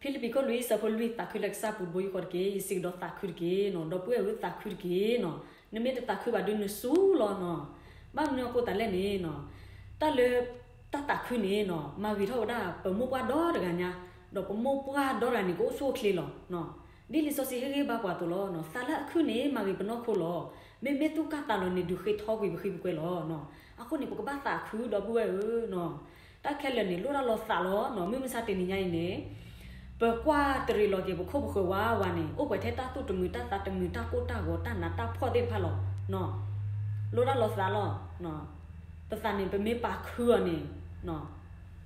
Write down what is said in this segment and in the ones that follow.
ဖံလံးပံၤခိၣ်လွံၢ်ဆၢဖိလွံၢ် သးခုလၢကစၢ်ပူၤတဘိယူၢ်ဃီတက့ၢ်. ယစံးကဒီးသးခုတက့ၢ်နီၤ, ဒီပုၢ်ဝဲၢ်ဧၢ သးခုတက့ၢ်နီၤ. နမ့ၢ်တသးခုဘၣ်ဒီးနစူၤလီၤနီၤ. ဘၣ်မနုၤအဃိသတးလဲၣ်န့ၣ်နီၤ, တၢ်လၢ တၢ်သးခုန့ၣ်နီၤ မၤဂ့ၤထီၣ်ဝဲဒၣ်ပမိၢ်ပှၢ်ဒီတဂၤညါ, ဒီးပမိၢ်ပှၢ်ဒီတဂၤန့ၣ် ကအိၣ်ဆူၣ်အိၣ်ချ့လီၤ. ဒ်လံာ်စီဆှံဟ့ၣ်ဂံၢ်ဘါပှၤအသိးလီၤ. သးလၢအခုန့ၣ် မၤဂ့ၤပနီၢ်ခိလီၤ. မ့မ့ၢ်သူၣ်ကၢ်သးလီၤန့ၣ် ဒုးဃ့ထီကွံာ်ပဃံပကွဲလီၤ. အဃိန့ၣ် ပကဘၣ်သးခုဒီပုၢ်ဝဲၢ်ဧၢနီၤ. တၢ်ခဲလၢာ်န့ၣ် လိၣ်တၢ်လီၤသးလီၤနီၤ. မုၢ်မဆါတနံၤညါအံၤန့ၣ် ပကွၢ်တရံးလီၤက့ၤပခိၣ်ပဃၢၤဝါဝါန့ၣ် အိၣ်ပှဲၤထဲတၢ်သူၣ်တမုာ်တၢ်သးတမုာ် တၢ်ကိၢ်တၢ်ဂီၤ တၢ်နးတၢ်ဖှီၣ်သ့ၣ်တဖၣ်လီၤ. လိၣ်တၢ်လီၤသးလီၤ. ပသးန့ၣ် ပမ့ၢ်ပာ်ခုအီၤန့ၣ်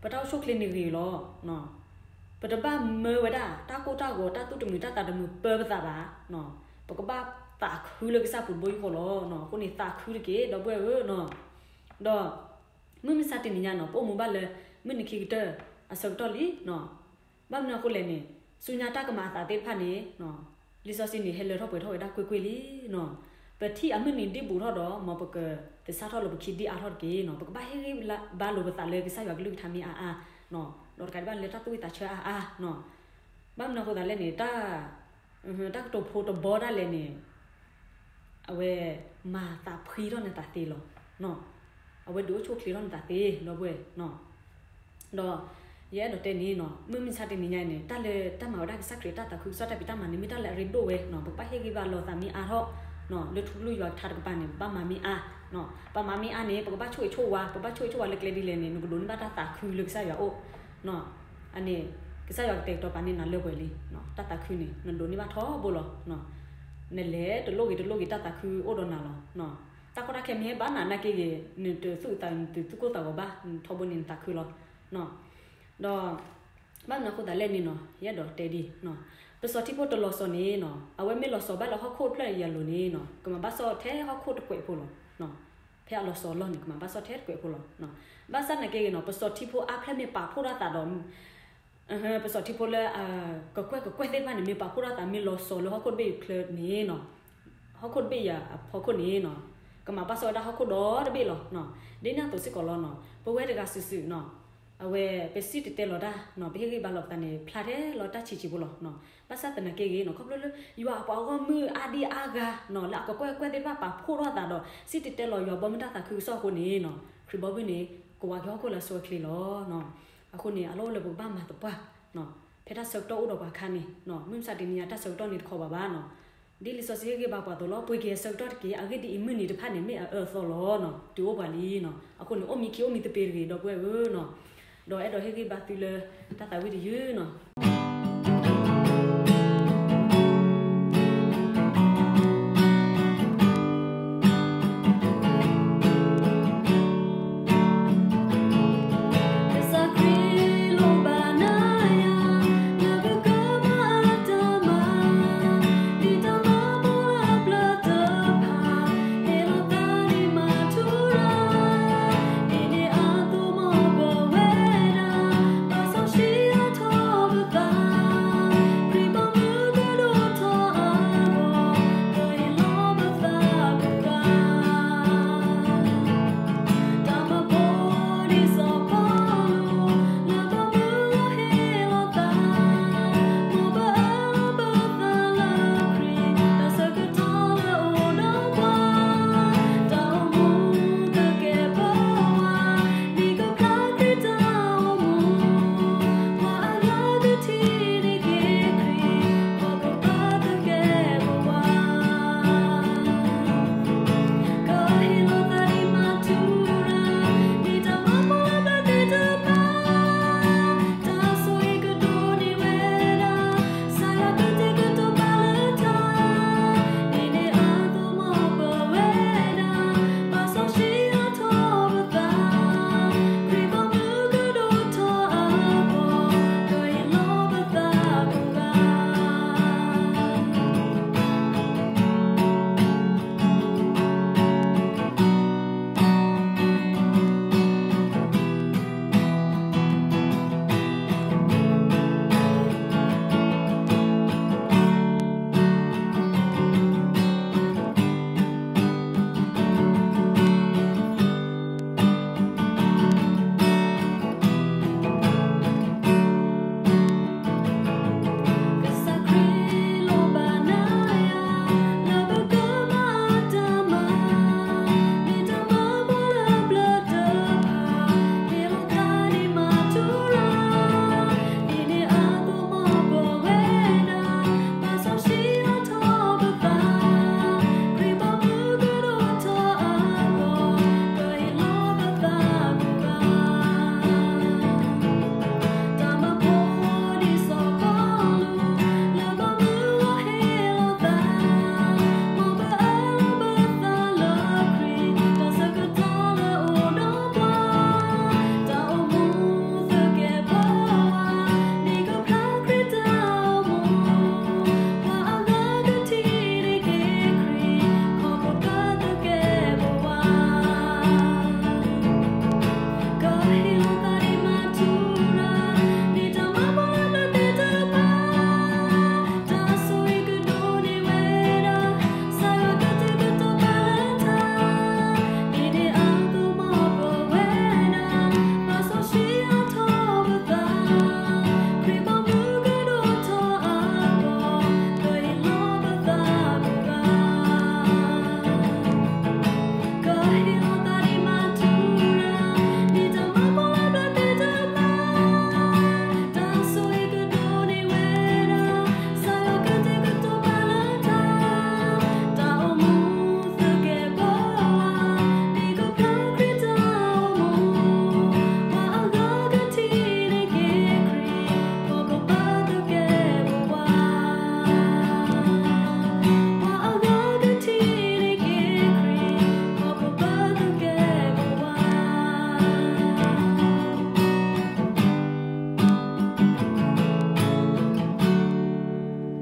ပတၢ်အိၣ်ဆူၣ်အိၣ်ချ့န့ၣ်ဂ့ၤလီၤ. ပတဘၣ်မၢဝဲဒၣ် တၢ်ကိၢ်တၢ်ဂီၤ တၢ်သူၣ်တမုာ်တၢ်သးတမုာ်ပၢပသးဘၣ်. ပကဘၣ်သးခုလၢကစၢ်ပူၤတဘိယူၢ်ဃီလီၤ. အဃိန့ၣ် သးခုတက့ၢ် ဒီပုၢ်ဝဲၢ်ဧၢနီၤ. ဒီး မုၢ်မဆါတနံၤညါနီၤ ပအိၣ်မူဘၣ်လၢ မုၢ်နံၤခံကတၢၢ်အဆၢကတီၢ်လံနီၤ. ဘၣ်မနုၤအဃိလဲၣ်န့ၣ် ဆူညါတၢ်ကမၤအသးသ့ၣ်တဖၣ်န့ၣ် လံာ်စီဆှံန့ၣ် ဟဲလၢထီၣ်ပှဲၤထီၣ်ဝဲဒၣ်ကွ့ၢ်ကွ့ၢ်လံနီၤ. ပထံၣ်အမုၢ်နံၤဒံးဘူးထီၣ်ဒီး မ်ပကသဆၣ်ထီၣ်လၢပခံဒံးအါထီၣ်တက့ၢ်နီၤ. ပကဘၣ်ဟ့ၣ်ဂံၢ်ဘါလိာ်ပသးလၢကစၢ်ယွၤကလုၢ်ကထါမ့ၢ်အါအါနီၤ. ဒီးတကးဒံးဘၣ်လၢတၢ်သူၣ်ဝံၣ်သးဆၢအါအါနီၤ. ဘၣ်မနုၤအဃိသတးလဲၣ်န့ၣ် တၢ် တၢ်ကတိၤဖိတဘီဒၣ်လဲာ်န့ၣ် အဝဲမၤသးဖှံထီၣ်နသးသ့လီၤ. အဝဲဒုးအိၣ်ဆူၣ်အိၣ်ချ့ထီၣ်နသးသ့ ဒီပုၢ်ဝဲၢ်. ဒီး ယအဲၣ်ဒိးတဲန့ၣ်နီၤ မုၢ်မဆါတနံၤညါအံၤန့ၣ် တၢ်လၢတၢ်မၤဝဲဒၣ်ကစၢ်ခရံာ်တၢ်သးခုကစီၣ်တၢ်ဖံးတၢ်မၤန့ၣ် မ့ၢ်တၢ်လၢအရ့ဒိၣ်ဝဲနီၤ. ပကဘၣ်ဟ့ၣ်ဂံၢ်ဘါလိာ်သးမ့ၢ်အါထီၣ် လၢထူကလုၢ်ယွၤကထါတကပၤန့ၣ် ပဘၣ်မၤမ့ၢ်အါ ပမၤမ့ၢ်အါန့ၣ် ပကဘၣ်ဆိၣ်ဂ့ၤဆိၣ်ဝါ ပဘၣ်ဆိၣ်ဂ့ၤဆိၣ်ဝါလၢကျဲဒ်လဲၣ်န့ၣ် နကဒိးန့ၢ်ဘၣ်တၢ်သးခုလၢကစၢ်ယွၤအအိၣ်. အန့ၣ် ကစၢ်ယွၤကတဲာ်ကတီၤပာ်န့ၢ်နၤလၢပှဲၤလံ. တၢ်သးခုန့ၣ် နဒိးန့ၢ်ဘၣ်ထီဘိလီၤ. နလဲၤတလိၣ်ဂ့ၤတလိၣ်ဂ့ၤ တၢ်သးခုအိၣ်ဒီးနၤလီၤ. တၢ်ကီတၢ်ခဲမ့ၢ်ဟဲဘၣ်နၤနာ်က့ဂ့ၤ နတသူၣ်သး နတသူၣ်ကိၢ်သးဂီၤဘၣ် ထီဘိန့ၣ်နသးခုလီၤ. ဒီး ဘၣ်မနုၤအဃိသတးလဲၣ်န့ၣ်နီၤ ယအဲၣ်ဒိးတဲဒ် ပစီၤထံဖိတလီၤစီၤန့ၣ်နီၤ အဝဲမ့ၢ်လီၤစီၤဘၣ်လၢဟီၣ်ခိၣ်တဖျၢၣ်အံၤအလိၤန့ၣ်နီၤ ကမၤဘၣ်စီၣ်ထဲဟီၣ်ခိၣ်တကွဲးဖိလီၤ. ဖဲအလီၤစီၤအလီၢ်န့ၣ် ကမၤဘၣ်စီၣ်ထဲတကွဲးဖိလီၤ. ဘၣ်ဆၣ်နာ်က့ဂ့ၤနီၤ ပစီၤထံဖိအါဖျၢၣ်မ့ၢ်ပာ်ဖှိၣ်ထီၣ်သးဒီး ပစီၤထံဖိလၢ ကကွဲၢ်ကကွဲၢ်သ့ၣ်တဖၣ်န့ၣ် မ့ၢ်ပာ်ဖှိၣ်ထီၣ်သး မ့ၢ်လီၤစီၤလၢဟီၣ်ခိၣ်တဘ့ၣ်အံၤချၢန့ၣ်နီၤ ဟီၣ်ခိၣ်တဘ့ၣ်အံၤအဖီခိၣ်န့ၣ်နီၤ ကမၤဘၣ်စီၣ်ဝဲဒၣ်ဟီၣ်ခိၣ်ဒီတဘ့ၣ်လီၤ. ဒ်န့ၣ်အသိးစ့ၢ်ကီးလီၤနီၤ ပဝဲတဂၤစုာ်စုာ်နီၤ အဝဲ ပစံၣ်တဲၤတဲလီၤတၢ်နီၤ ပဟ့ၣ်ဂံၢ်ဘါလိာ်ပသးန့ၣ် ဖျါထဲလီၤတၢ်ဆံးဆံးဖိလီၤ. ဘၣ်ဆၣ်သနာ်က့ဂ့ၤနီၤ ခီဖျိလၢ ယွၤအပှၤဂီၢ်မုၢ်အါဒံအါဂၤနီၤ လၢအကကွဲၢ်ကကွဲၢ်သ့ၣ်တဖၣ်ပာ်ဖှိၣ်ထီၣ်သးဒီး စံၣ်တဲၤတဲလီၤယွၤဘီမုၢ်တၢ်သးခုကစီၣ်အဃိန့ၣ်နီၤ ခရံာ်ဘီမုၢ်န့ၣ် ကဝါက့ၤဟီၣ်ခိၣ်လၢအဆိအချ့လီၤ. အဃိန့ၣ် အလီၢ်အိၣ်လၢပကဘၣ်မၤသပှၢ် ဖဲတၢ်ဆၢကတီၢ်အိၣ်ဒီးပှၤအခါန့ၣ် မုၢ်မဆါတနံၤညါတၢ်ဆၢကတီၢ်န့ၣ်တခီဘၣ်ဘၣ်နီၤ ဒ်လံာ်စီဆှံဟ့ၣ်ဂံၢ်ဘါပှၤအသိးလီၤ ပှ့ၤက့ၤအဆၢကတီၢ်တက့ၢ် အဂ့ၢ်ဒ်အံၤမုၢ်နံၤတဖၣ်န့ၣ် မ့ၢ်အအၢအသီလီၤနီၤ တုၤအိၣ်ပှၤလံနီၤ အဃိန့ၣ် အိၣ်မံခံအိၣ်မံသပ့ၤတဂ့ၤ ဒီပုၢ်ဝဲၢ်ဧၢနီၤ ဒီးအဲၣ်ဒိးဟ့ၣ်ဂံၢ်ဘါသုလၢ တၢ်သးဝံၣ်တယုၢ်နီၤ